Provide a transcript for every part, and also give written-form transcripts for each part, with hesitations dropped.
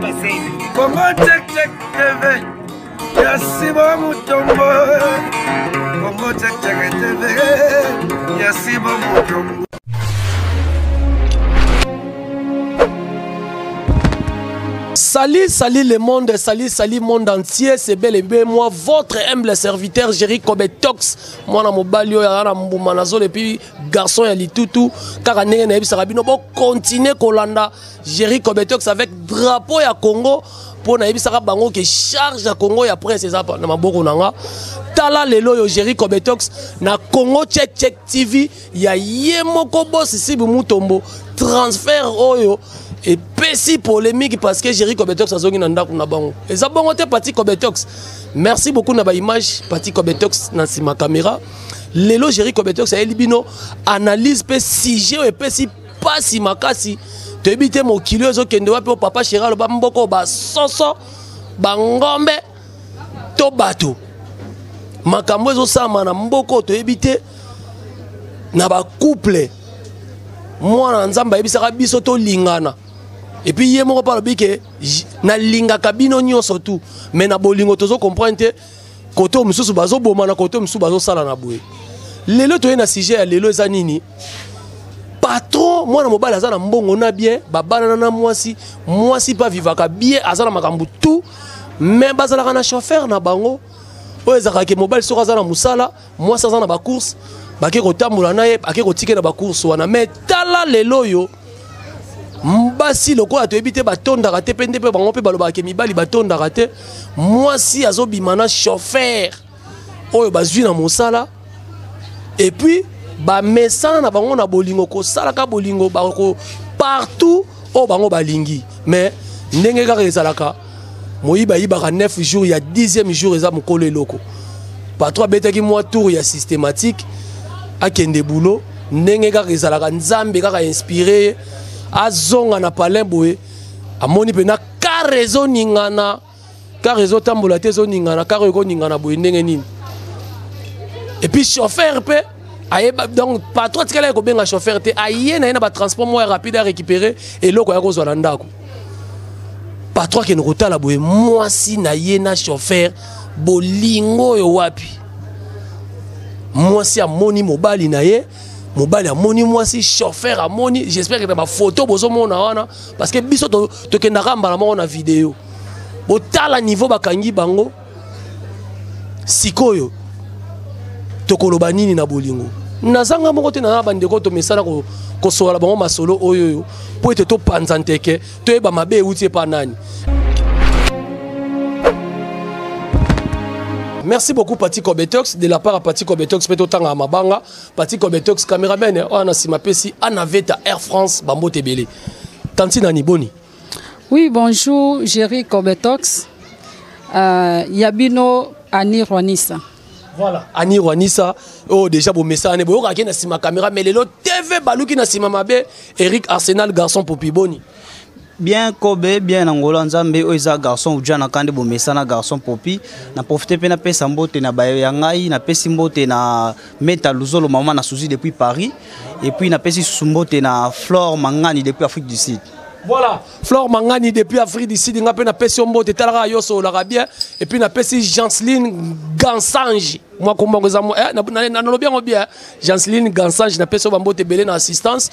Congo Check Check TV ya Sibo Mutombo. Congo Check Check TV ya Sibo Mutombo. Salut, salut le monde, salut, salut monde entier, c'est bel et bien moi, votre humble serviteur Jerry Kobetox, moi na mobali oyo aza na mbuma na zolo et puis garçon ya litutu, kaka ndenge nayebisaka bino bo continuer kolanda Jerry Kobetox avec drapeau ya Congo mpo nayebisaka bango ke charge ya Congo ya presse eza na maboko na nga. Tala lelo oyo Jerry Kobetox na Congo Check Check TV ya ye moko boss Sibu Mutombo, transfert oyo epesi polémique parce que Jerry Kobetox azongi na ndako na bango. Eza bongo te Paty Kobetox. Merci beaucoup na ba image Paty Kobetox na sima caméra. Lelo Jerry Kobetox ayeli bino analyse pe sujet oyo epesi pasi makasi. Toyebi te mokili oyo ezokende wapi, oyo papa chéri aloba mboko basoso bangombe to bato. Makambo ezosalama na mboko toyebi te na ba couple. Mwana Nzambe ayebisaka biso tolingana. Et puis ye moko palo bike nalingaka bino nyonso tout, mais na bolingo tozo comprendre te koto mosusu bazoboma na koto mosusu bazosala na boye. Lelo toye na sujet ya lelo eza nini? Patron mwana mobali aza na mbongo na bien, babalana na mwasi, mwasi pa vivaka bien, aza na makambo tout, mais bazalaka na chauffeur na bango. Oyo ezalaka ke mobali soki aza na mosala, mwasi aza na ba course, bake kotambola na ye, ake kotika na ba course wana. Mais tala lelo oyo basi lokola toyebi te batondaka te, pe nde pe bango pe balobaka ke mibali batondaka te, mwasi azobima na chauffeur oyo bazwi na mosala, et puis bamesana na bango na bolingo, kosalaka bolingo bako partout oyo bango balingi. Mais ndenge kaka ezalaka, moyibi ayibaka 9 jours, ya 10e jour eza mokolo eloko. Patron abetaki mwa tour ya systématique, akende boulot, ndenge kaka ezalaka, Nzambe kaka inspiré ye, azonga na palin boye, amoni mpenza car ezoningana, car ezotambola te, ezoningana, car ekoningana boye ndenge nini. Et puis chauffeur pe ayeba, donc patron atikali aye kobenga chauffeur te, aye na ye na ba transport moko ya rapide a récupérer eloko ya kozwa na ndako. Patron akende kotala boye mwasi na ye na chauffeur, bolingo oyo wapi? Mwasi amoni mobali na ye, mobali amoni mwasi, chauffeur amoni. J'espère que na ba photo bozomona wana, parce que biso tokendaka mbala moko na vidéo. Botala niveau bakangi bango. Sikoyo tokoloba nini na bolingo? Nazanga moko te na bandeko tomesana kosola bango masolo oyo oyo po ete topanza nteke, toyeba mabe euti epa nani. Merci beaucoup Paty Kobetox, de la part à Paty Kobetox pe totanga mabanga. Paty Kobetox cameraman oyo na sima pesi Anaveta Air France bambote ebele. Tanti nani boni? Oui, bonjour Jerry Kobetox. Yabino Annie Rwanisa. Voilà, Annie Rwanisa. Oh déjà bon message ne boyoka na sima caméra mais lelo TV baluki na sima mabe Eric Arsenal garçon Popi boni. Bien Kobe, bien Angola Nzambe oyo eza garçon Ujana kande bomesana garçon Popi. Na profiter pe na pesa mbote na bayo ya ngai, na pesi mbote na Meta Luzolo maman na Suzy depuis Paris et puis na pesi mbote na Flore Mangani depuis Afrique du Sud. Voilà, Flore Mangani depuis Afrique du Sud, nga pe na pesi mbote talaka yo so la bien et puis na pesi Janceline Gansange. Moi kombo za mo eh na na na bien bien Janceline Gansange na pesi mbote belé na assistance.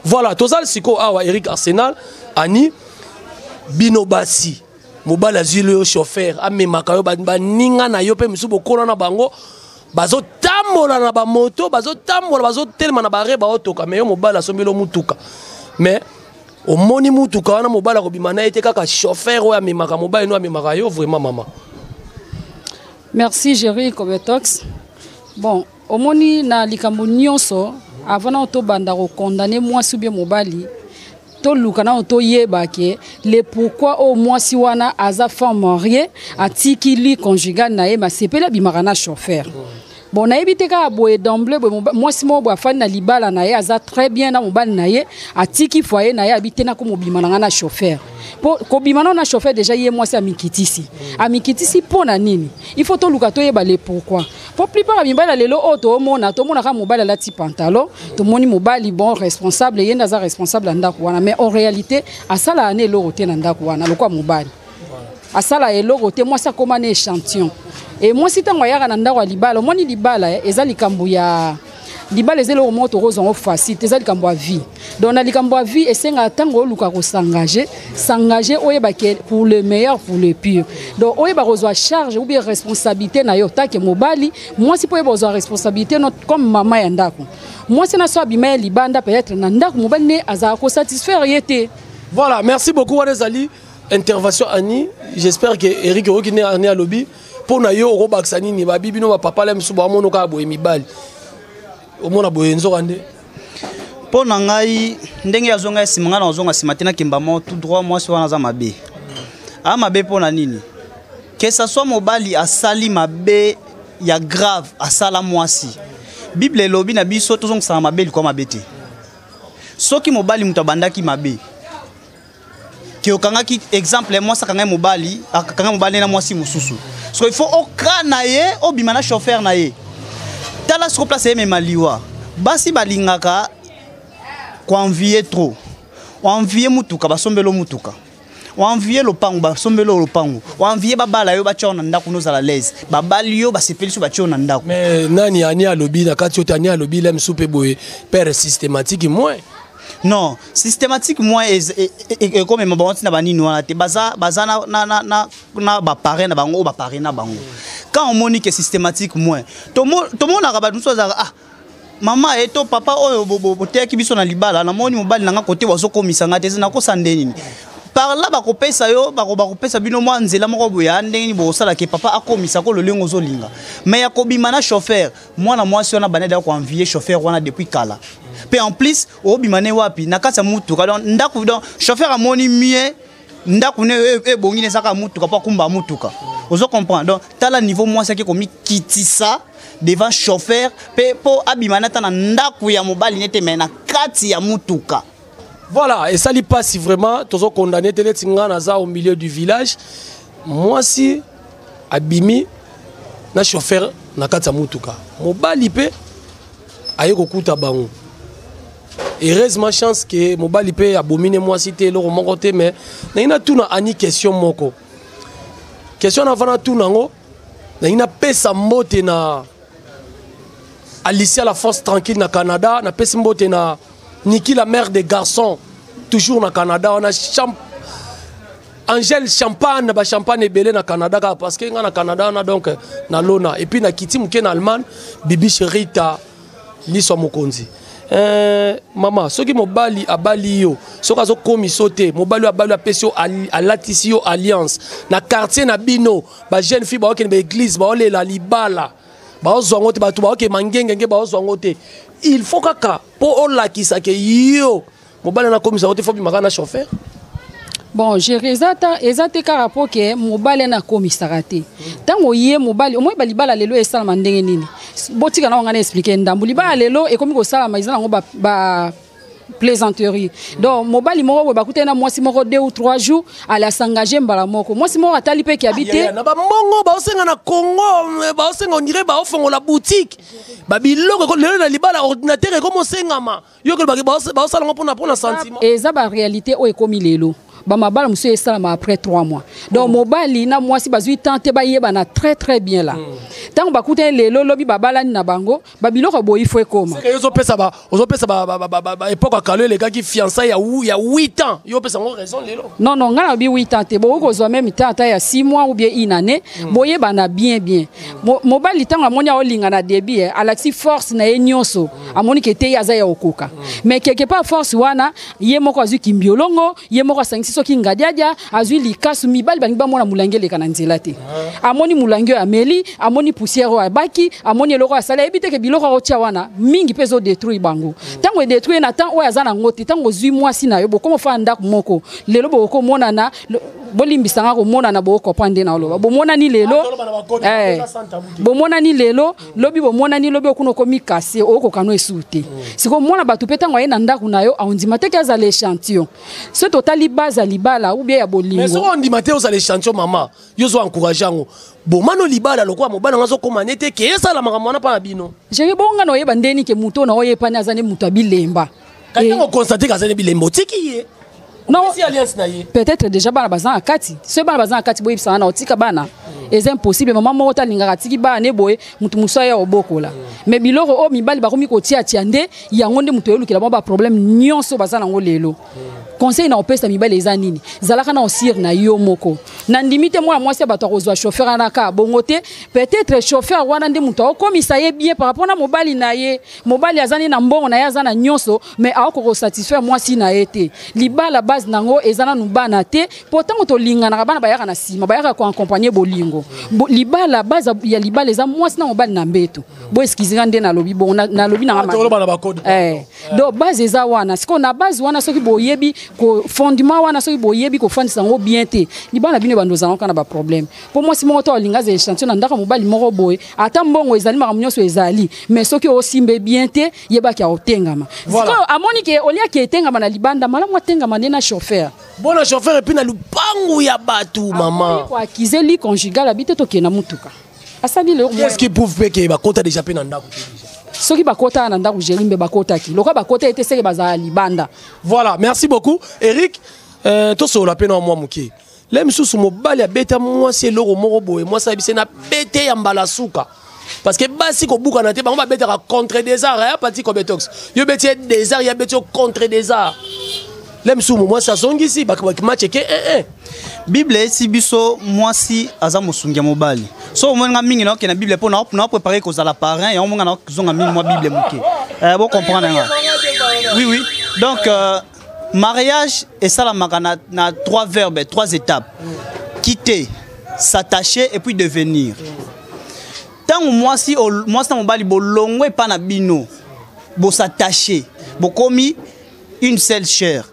Voilà, tozal siko awa Eric Arsenal, Annie bino basi. Mobali azwi yo chauffeur, amemaka yo baninga na yo pe misu bokola na bango. Bazotambola na ba moto, bazotambola, bazotelema na ba re baotoka, mais yo mobali asombeli yo mutuka. Mais omoni mutuka wana mobali akobima na ye te, kaka chauffeur oyo amemaka mobali no amemaka yo vraiment mama. Merci Jerry Kobetox. Bon, omoni na likambo nyonso avant na tobanda ko condamner mwasi ou bien mobali, toluka na toyeba ke le pourquoi o mwasi wana aza femme mariée atiki lit conjugal na ye masepela bimaka na chauffeur. Bon, nayebi te kaka boye d'emblée boye mwasi moko boye afandi na libala na ye, aza très bien na mobali na ye, atiki foyer na ye, abi te nakomobima na ngai na chauffeur. Po kobima nao na chauffeur déjà, ye mwasi amikitisi. Amikitisi mpo na nini? Il faut toluka toyeba le pourquoi. Po plupart ya mibali ya lelo oyo toomona, tomonaka mobali alati pantalon, tomoni mobali bon responsable, ye nde aza responsable ya ndako wana, mais en réalité asalaka na eloko te na ndako wana. Lokola mobali asala eloko te, mwasi akóma na échantillon. E mwasi ntango ayaka na ndako ya libala, omoni libala eza likambo ya libala, eza eloko moko tokozwa yango facile te, eza likambo ya vie. Donc na likambo ya vie, esengaka ntango oluka kosengage, s'engage, oyeba ke pour le meilleur, pour le pire. Donc oyeba kozwa charge ou bien responsabilité na yo take mobali. Mwasi mpo oyeba kozwa responsabilité no comme mama ya ndako, mwasi na so abima ye libanda, peut-être na ndako mobali nde azalaka kosatisfaire ye te. Voilà, merci beaucoup. Wana ezali intervention Annie. J'espère que Eric oyoki nde Annie alobi. Mpo na yo okobakisa nini? Babi bino bapapa la misu bamono kaka boye, mibali omona boye, nzoka nde Mpo na ngai, ndenge azonga nsima, ngai nazonga nsima te, nakemba mo tout droit. Mwasi wana aza mabe, aa mabe. Mpo na nini? Que ça soit mobali asali mabe ya grave, asala mwasi, Bible elobi na biso tozongisaka mabe likwa mabe te. Soki mobali moto abandaki mabe, ke okangaki exemple, mwasi akangaki mobali, akangaki mobali na mwasi mosusu, so il faut okra na ye, obima na chauffeur na ye. Tala siko place eyemema liwa. Basi balingaka koenvie trop. Oenvie mutuka, basombeli mutuka. Oenvie lopango, basombeli lopango. Oenvie babala yo, batia yo na ndako, nozala l'aise. Babali yo, basepeli so, batia yo na ndako. Mais nani Ani alobi na kati oyo te? Ani alobi la misu mpe boye père systématique moins. Non, systématique moins ekomema bango ntina banini wana te. Baza na baparrain na bango oyo baparrain na bango. Quand omoni ke systématique moins, tomonaka bato mosusu azalaka: "Ah, mama e to papa oyo boteyaki biso na libala, namoni mobali na nga kote bazokomisa nga te, nakosa nde nini?" Par là bakopesa yo, bakopesa bino mwa nzela moko boye ya ndenge nini bokosalaka papa akomisa ko lolengo ozolinga. Mais ya kobima na chauffeur, mwana mwasi wana bandaki koenvie chauffeur wana depuis kala. Mpe en plus obima ne wapi? Na kati ya mutuka. Donc ndako, donc chauffeur amoni mie ndako ne ebongi ne ezaka mutuka mpo akumba mutuka. Ozo comprendre? Donc tala niveau mwasi ake komikitisa devant chauffeur mpe mpo abima na ata na ndako ya mobali nete me na kati ya mutuka. Voilà, esali mpasi vraiment. Tozokondane te. Neti nga naza au milieu du village, mwasi abimi na chauffeur na kati ya mutuka, mobali mpe aye kokuta bango. Heureusement, chance ke mobali mpe abomi ne mwasi te, eloko moko te. Mais nangi natuna Ani question moko. Question na vana tuna yango, nangi napesa mbote na Alicia la Force Tranquille na Canada, napesi mbote na Niki la mère des garçons toujours na Canada wana, champ Angèle Champagne, ba champagne ebele na Canada kaka parce que nga na Canada wana. Donc na lona et puis na kiti moke na Allemagne, Bibi Cherita Liswa Mokonzi. Mama, soki mobali abali yo, soki azokomisa te, mobali oyo abali, apesi yo, alatisi yo alliance na quartier na bino, bajeune fille baokende baeglise, baolela libala, baozwa yango te, bato baokema ngengenge, baozwa yango te, il faut kaka mpo olakisa ke yo mobali wana akomisa yango te, faut bimaka na chauffeur? Bon, géri, eza te kaka mpo ke mobali wana akomisaka te. Ntango ye mobali omoi balibala lelo esalama ndenge nini? Botika na nga na explique ndambu. Libala lelo ekomi kosalama, eza nango ba plaisanterie. Donc mobali moko boye bakutani na mwasi moko 2 ou 3 jours, ala s'engage mbala moko. Mwasi moko atali mpe kiabi te. Na bambongo baosenga na Congo, baosenga ondire baofongola boutique, babiloko lelo na libala, ordinateur ekomi osengama, yo kolobaki baosala yango mpona sentiment. Eza baréalité oyo ekomi lelo. Bamabala mosusu esalama après 3 mois. Donc mobali na mwasi bazwi temps te bayebana très très bien là. Ntango bakutani lelo, lobi babalani na bango, babiloko boyi fo ekoma. Ozopesa baépoque ya kalo elekaki, fiançailles ya 8 ans, yo opesa yango raison lelo? Non, ngai nalobi 8 ans te. Bokoki kozwa même temps ata ya 6 mois ou bien une année, boyebana bien bien. Mobali ntango amoni aolinga na début, alakisi force na ye nyonso, amoni ke te, ye aza ya kokoka. Mais quelque part force wana, ye moko azwi kimbiolongo, ye moko asangisi soki ngadiadia, azwi likasu. Mibali balingi bamona molangi eleka na nzela te. Amoni molangi oyo ameli, amoni poussière oyo abaki, amoni eloko oyo asali, ayebi te ke biloko akotia wana mingi mpe ezodétruire bango. Ntango edétruire na temps oyo aza nango te, ntango ozwi mwasi na yo, bokoma ofanda ndako moko lelo, bokomonana. Bolimbisa nga komonana, bocomprendre nde naoloba. Bomonani lelo, Ah, eh, bomonani lelo, lobi bomonani, lobi okuna okomi kase, okokano esu te. Sikoyo mwana bato mpe, ntango aye na ndako na yo, aondima te ke azala échantillon. So totali base ya libala ou bien ya Mais bolingo. Soki ondima te ozala échantillon, mama, yo ozo encourage yango. Bomano libala lokola mobali yango azokóma nete ke esala makambo wana mpa na bino. Jeri, bonga na oyeba ndeni ke moto oyo na oyepani aza nde moto ya bilemba. Kasi ntango oconstate ke aza ne bilemba, otiki ye. Non. Opesi alliance na ye. Peut-être déjà bana baza na kati. Soki bana baza na kati, boyebisanga na otika bana, eza impossible. Mama moko te alingaka atiki bana ne boye, motu mosusu aya obokola. Mais biloko oyo mibali bakomi kotiatia nde yango nde moto oyolukela bango baproblème nyonso baza nango lelo. Conseil na opesa mibali eza nini? Zalaka na osire na yo moko. Nandimi te mwana mwasi ya bato akozwa chauffeur wana kaka bongo te. Peut-être chauffeur wana nde moto akokomisa ye bien par rapport na mobali na ye. Mobali aza nde na mbongo na ye, aza na nyonso, mais akoka kosatisfaire mwasi na ye te. Libala, base nango eza nanu bana te, mpo ntango tolinganaka, bana bayaka na nsima, bayaka koaccompagne bolingo. Libala, base ya libala eza mwasi na mobali na mbeto. Bo excuse nga nde nalobi bongo, nalobi nanga mabe. Tokoloba na bacode. Eh, donc base eza wana. Sikoyo na base wana, soki boyebi ko fondement wana, soki boyebi kofandisa yango bien te, libala bino ebando ozala kaka na baproblème. Mpo mwasi moko to alinga aza échantillon na ndako ya mobali moko boye, ata mbongo ezali, makambo nyonso ezali, mais soki osimbe bien te, yebaki aotengama. Voilà. Sikoyo amoni ke oliaki etengama na libanda, malamu atengama nde na chauffeur. Bona chauffeur et puis na lupangu ya bato, mama. Koaccuser lit conjugal abi te, tokende na mutuka, asali le. Qu'est-ce qui prouve mpe ke bakota déjà mpe na ndako te déjà? Soki bakotaka na ndako, Jeri, mbe bakotaki lokola bakota ete seke bazala libanda. Voilà, merci beaucoup Eric. Tosolola mpe na mwa moke. Le misusu, mobali abeta mwasi eloko moko boye, mwasi ayebisi ye na bete ya mbala suka, parce que basi kobukana te, bango babetaka contre des arts ya pati cobetox. Yo beti ye des arts, ya beti yo contre des arts. Le misusu mwasi azongisi match eke 1 1. Bible eyesi biso mwasi aza mosungi ya mobali. So omoni nga mingi naokende na Bible mpo na prépare kozala parrain yango. Monga nakozonga mingi mwa Bible moke. Eh, bocomprendre nga. Oui, donc mariage esalamaka na trois verbes, trois étapes: quitter, s'attacher et puis devenir. Ntango mwasi mwasi na mobali bolongwe epa na bino, bos'attache, bokomi une seule chair.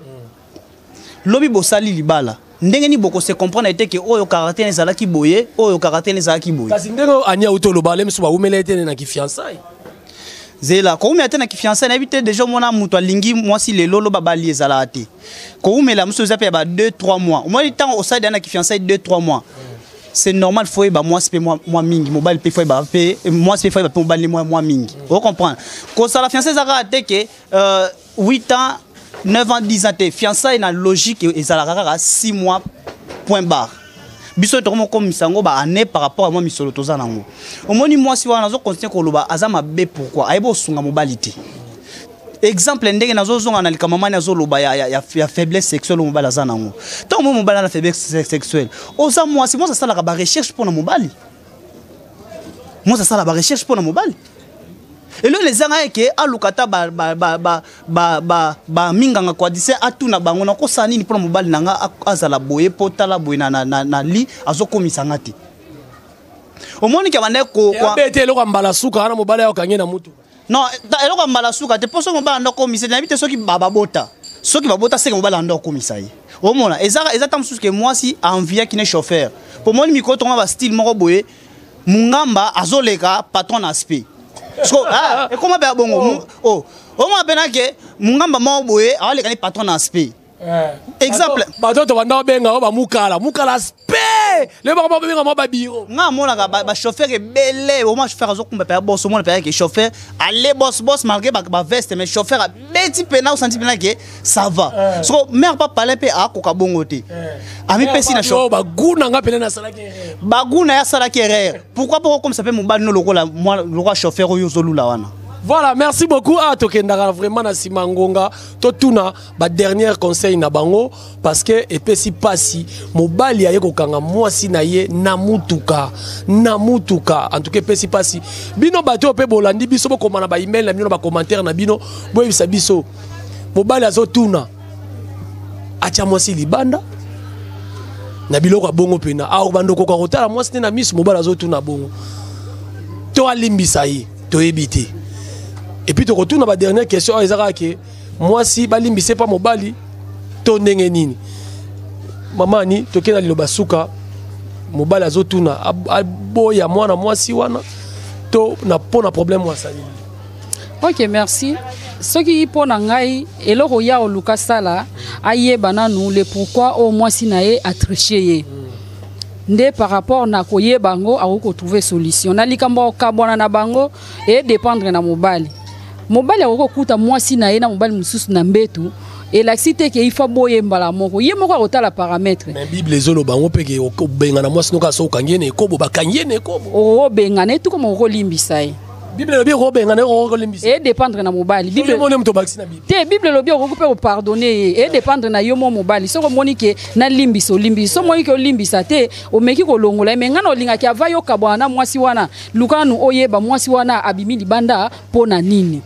Lobi bosali libala, ndenge nini bokose comprendre ete ke oyo caractère ezalaki boye, oyo caractère ezalaki boye? Kasi ndenge ani auti oloba, le misusu bawumela ete na kifiançailles. Zela, koumela te na kifiançailles, nayebi te. Deja omona moto alingi mwasi lelo, loba bali, ezalaka te. Koumela mosusu eza mpe ya ba 2 3 mois. Omoni ntango osali na kifiançailles 2 3 mois, c'est normal, faut yeba mwasi mpe mwa mingi, mobali mpe faut yeba mpe mwasi, mpe faut yeba mpe mobali mwa mingi. Ocomprendre, kosala fiançailles eza kaka te ke 8 ans, 9 ans, 10 ans te. Fiançailles na logique ezalaka kaka 6 mois, point barre. Biso tokomokomisa yango baannée par rapport à mwa misolo toza nango. Omoni mwasi wana azocontinue koloba aza mabe. Pourquoi? Ayebi osunga mobali te. Exemple, ndenge nazozonga na likambo mani azoloba ya faiblesse sexuelle oyo mobali aza nango. Ntango moi mobali aza na faiblesse sexuelle, oza mwasi, mwasi asalaka barecherche mpo na mobali. Mwasi asala barecherche mpo na mobali. Eloko ezanga eke aluka ata baminganga kwadise, atuna bango: nakosala nini mpona mobali na nga azala boye? Mpo tala boye na li azokomisa nga te. Omoni ke bandaki abete eloko ya mbala suka wana, mobali ayokange na mutuka. Non, eloko ya mbala suka te, mpo soki mobali ando akomisa te, nayebi te soki babota. Soki babota, seke mobali ando akomisa ye. Omona eza ta mosusu ke mwasi aenviaki ne chauffeur, po moni mikolo tonga bastyle moko boye, mungamba azoleka patron na aspect. So ah, ekoma mpe ya bongo. Oh, omona mpena ke mungamba moko boye awaleka ne patron na aspect. Exemple. Bato tobanda babenga oyo bamukala mukala spe, le bango babenga mwa babiro. Nga amonaka bachauffeur ebele. Omona chauffeur azokumba mpe boss, omona mpe ke chauffeur ale boss boss malgré baveste, mais chauffeur abeti mpena, osanti mpena ke ça va. Soko mare pa palin mpe akoka bongo te, amipesi na chauffeur. Bagu na nga pene nasalaki erreur. Bagu na ye asalaki erreur. Pourquoi? Mpo okomisa mpe mobali no lokola lokola chauffeur oyo ozolula wana. Voilà, merci beaucoup. Ah, tokendaka vraiment na nsima ngonga, totuna badernière conseil na bango, parce que epesi pasi, mobali aye kokanga mwasi na ye na mutuka, na mutuka. En tout cas epesi pasi. Bino bato oyo mpe bolandi biso, bokoma na baemail na bino, na bacommentaire na bino, boyebisa biso: mobali azotuna, atya mwasi libanda na biloko ya bongo mpena awa, bando okoka kotala mwasi te na miso, mobali azotuna bongo, to alimbisa ye? Toyebi te. Et puis tokotuna badernière question oyo eza kaka ke mwasi balimbisa epa mobali to ndenge nini? Mama Ani, tokei na liloba suka. Mobali azotuna aboya mwana mwasi wana to na mpo na problème oyo asali. Ok, merci. Soki mpo na ngai, eloko ya oluka sala, ayeba nanu le pourquoi oyo mwasi na ye atriche ye. Nde par rapport na koyeba yango, akoki kotrouve solution na likambo ya kokabwana na bango. Edépendre na mobali. Mobali akoki kokuta mwasi na ye na mobali mosusu na mbetu, elakisi te ke ifa boye mbala moko. Ye moko akotala paramètre. Mais Bible ezoloba yango mpe ke obengana mwasi noka so okangi ye na ekobo, bakangi ye na ekobo. Okobengana ye tukoma okolimbisa ye. Bible elobi okobengana ye, okolimbisa. Edépendre na mobali. Bible omoni moto obakisi na Bible te. Bible elobi okoki mpe kopardonne ye. Edépendre na yo mo mobali. Soki omoni ke nalimbisa, olimbisi. Soki omoni ke olimbisa te, omeki kolongola ye. Me ngai na olingaki ava yokabwana na mwasi wana, luka nanu oyeba mwasi wana abimi libanda mpo na nini.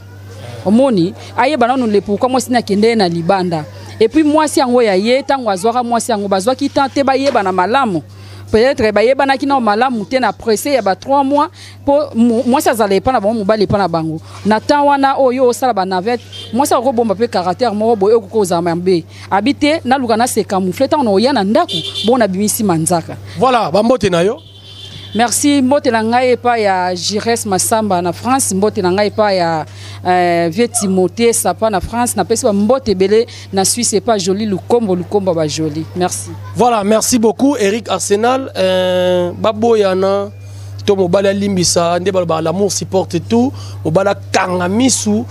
Omoni, ayeba nanu le pourquoi mwasi na akende ye na libanda. Et puis mwasi yango ya ye, ntango azwaka mwasi yango, bazwaki temps te bayebana malamu. Peut-être bayebanaki nao malamu te na pressé ya ba 3 mois, mpo mwasi azala epa na bango, mobali epa na bango. Na temps wana oyo osala ba navette, mwasi akobomba mpe caractère moko boye okoki kozala mabe. Abi te naluka na se camoufler ntango na oya na ndako, bongo nabimisi manzaka. Voilà, bambote na yo. Merci. Mbote na ngai epai ya Jires Masamba na France, mbote na ngai epai ya vieux Timothée Sapa na France, napesi ba mbote ebele na Suisse epai Jolie Lukombo, Lukombo ba Jolie. Merci. Voilà, merci beaucoup Eric Arsenal. Baboyana to mobali alimbisa nde balobaka l'amour supporte tout. Mobali akanga misu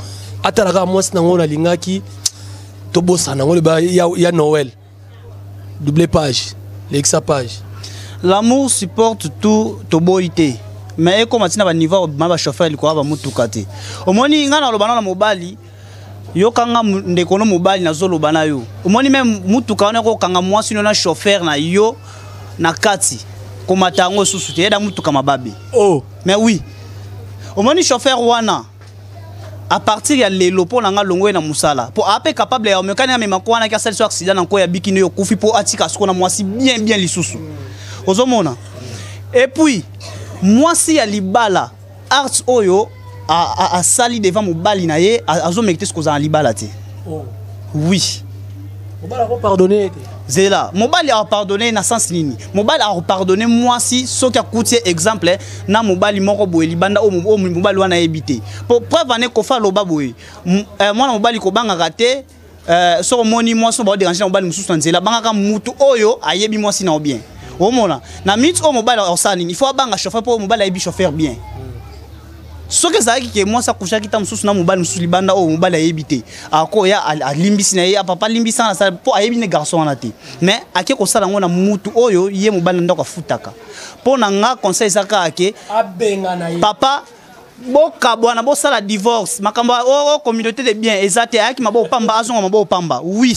atalaka mwasi nango nalingaki tobosana yango loba ya Noël. Double page, lekisa page. L'amour supporte tout, toboyi te. Mais ekoma ntina ba niveau ma ba chauffeur likolo ba mutuka te. Omoni nga na loba na mobali, yokanga ndeko no mobali nazoloba na yo. Omoni même mutuka wana kokanga mwasi no na chauffeur na yo na kati komata yango susu te, yeda mutuka mababe. Oh. Mais oui. Omoni chauffeur wana à partir ya lelo mpo na nga longo ye na mosala, mpo ape capable ya omekani amema ko wana ki asali so accident na nko ya bikini oyo okufi, mpo atika siko na mwasi bien bien lisusu. Ozomona. Et puis mwasi ya libala art oyo asali devant mobali na ye, azomekite soki kozala na libala te. Oh. Oui. Mobali akopardonne te. Zela, mobali akopardonne na sens nini? Mobali akopardonne mwasi soki akuti ye exemple na mobali moko boye libanda oyo mobali wana ayebi te. Po preuve ane Kofa aloba boye, mwana mobali kobangaka te, soki omoni mwasi oyo baoderange na mobali mosusu na nzela, bangaka mutu oyo ayebi mwasi na yo bien. Omona na minute oyo mobali akosala nini? Il faut abanga chauffeur po mobali ayebi chauffeur bien. Soki ezalaki ke mwasi akushaki ta mosusu na mobali mosusu libanda oyo mobali ayebi te, akoya alimbisi na ye, papa alimbisa na sala po ayebi ne garçon wana te. Mais ake kosala yango na mutu oyo ye mobali na ndako afutaka. Po na nga conseil eza kaka ke abenga na ye. Papa bokabwana, bosala divorce. Makambo ya o communauté de bien eza te. Ayaki maboko pamba, azonga maboko pamba. Oui,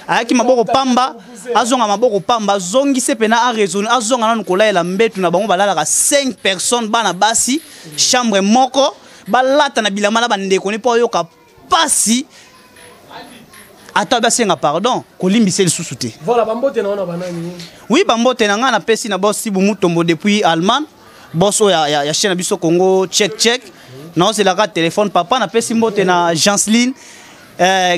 ayaki maboko pamba, azonga maboko pamba, azongise pena a raisonner, azonga nanu kolayela mbetu na bango balalaka 5 personnes bana basi, chambre moko, balata na bilamba na bandeko ne po ayoka pasi. Ata basenga pardon, kolimbisa lisusu te. Voilà, bambote na wana banani? Oui, bambote na nga napesi na boss Sibu Mutombo depuis Allemagne. Boss oyo ya chaîne na biso Congo check check. Naozelaka téléphone papa, napesi mbote na Janceline.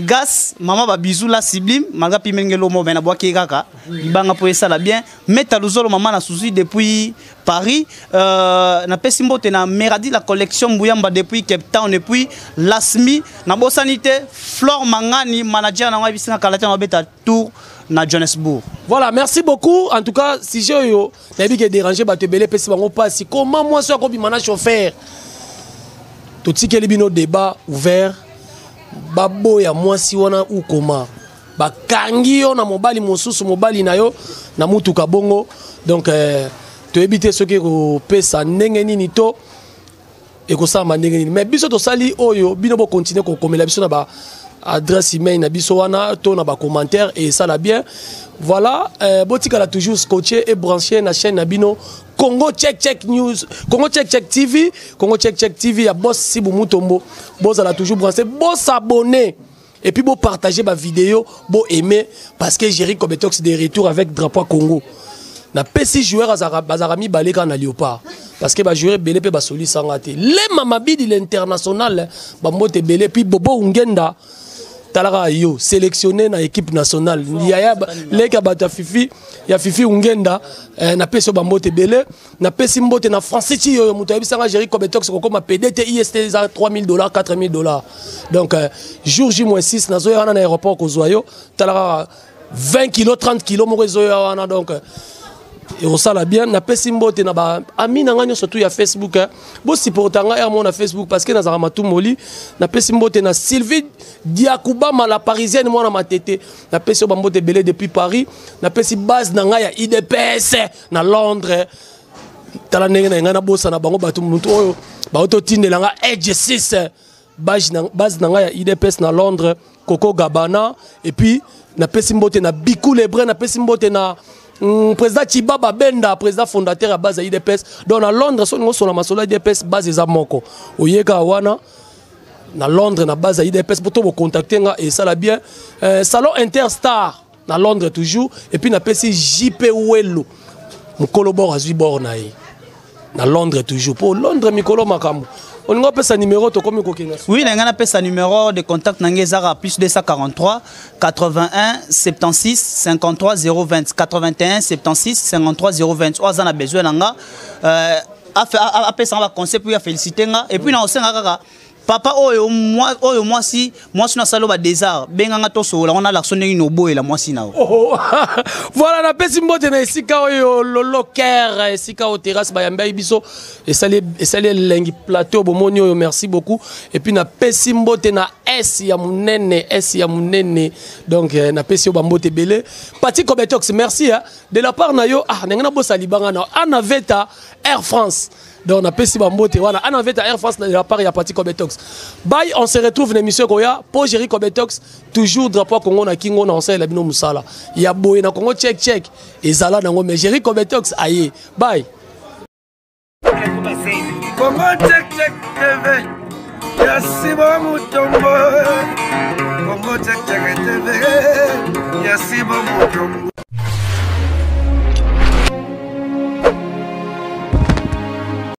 Gas, maman ba bisous la sublime, malgré pimenge lomo mais na boaki kaka. Libanga po esala bien. Meta Luzolo maman na Suzy depuis Paris. Na pesi mbote na Meradi la collection Mbuyamba depuis Cape Town et puis Lasmi na bosanité Flore Mangani manager na ngai bisinga kalata na beta tour na Johannesburg. Voilà, merci beaucoup. En tout cas, si j'ai yo nayebi ke déranger bato ebele, pesi bango pasi. Comment moi so akobima na chauffeur? Totikeli bino débat ouvert. Baboya mwasi wana ou comment? Bakangi yo na mobali mosusu, mobali na yo na mutuka bongo. Donc toyebi te soki ekopesa ndenge nini to ekosalama ndenge nini. Mais biso tosali oyo, bino bo continuer kokomela biso na ba adresse email na biso wana to na ba commentaire et ça la bien. Voilà, botikala toujours scotché et branché na chaîne na bino Congo Check Check News, Congo Check Check TV, Congo Check Check TV ya boss Sibu Mutombo. Bozala toujours branché, bo s'abonner et puis bo partager ba vidéo, bo aimer parce que Jerry Kobetox de retour avec drapeau Congo. Na pesi joueur azara bazara mi baleka na Léopard parce que ba joueur belé pe ba soli sanga te. Le Mamabidi l'international ba mbote belé puis Bobo Ungenda. Tala kaka yo sélectionné na équipe nationale yaya leki ya bato ya fifi ya fifi ungenda eh, napesi yo bambote ebele. Napesi mbote na Francis Chiyoyo, moto ayebisanga Jerry Kobetox kokoma PDT IST eza 3000 dollars, 4000 dollars. Donc jour J-6 nazoya wana na aéroport kozwa yo. Tala kaka 20 kilo, 30 kilo moko ezoya wana. Donc ekosala bien. Napesi mbote na baami na ngai nyonso tu ya Facebook, eh. Bosupporta ngai mo na Facebook parce que nazalaka matumoli. Napesi mbote na Sylvie Diakubama, la Parisienne, mwana Matete. Napesi yo bambote ebele depuis Paris. Napesi base na ngai ya UDPS na Londres. Tala ndenge na ngai nabosana bango, bato motu oyo baototindela nga Edge 6, base na ngai ya UDPS na Londres, Coco Gabana. Et puis napesi mbote na Bikou Lebrun, napesi mbote na président Chibaba Benda, président fondateur ya base ya UDPS. Donc na Londres, so ningo sola masolo ya UDPS, base eza moko oyeka wana na Londres, na base ya UDPS, po to bocontacte nga, esala bien. Salon Interstar na Londres toujours. Et puis napesi JP Welo, mokolo bor azwi bor na ye na Londres toujours, po Londres mikolo makambo. Olingi opesa numéro, tokomi kokenda. Oui, na ngai napesa numéro de contact na ngai, ezaka plus 243 81 76 53 020, 81 76 53 020. Oyo aza na besoin na nga, apesanga baconseil mpo ya félicité nga. Et puis na osenga kaka papa oyo oyo mwasi no asali oyo badésart, benganga tosokola ngo, nalakso ndenge nini oboyela mwasi na yo. Oh, voilà, napesi mbote na esika oyo Lolo Ker, esika oyo terrasse bayambaki biso, esali elengi, plateau bomoni oyo. Merci beaucoup. Et puis napesi mbote na S ya monene, S ya monene. Donc napesi yo bambote ebele. Pati Cobetox, merci, hein, de la part na yo. Ah, ndenge nabosa libanga na Ana Veta Air France. Donc napesi bambote wana Ana Veta Air France de la part ya Pati Cobetox. Bye, on se retrouve na émission koya po Jerry Cobetox, toujours drapeau Congo na kingo na osalela bino mosala ya boye na Congo. Check check ezala nango, mais Jerry Cobetox aye. Bye. Congo Check Check TV ya Simon Mutombo. Congo Check Check TV ya Simon Mutombo.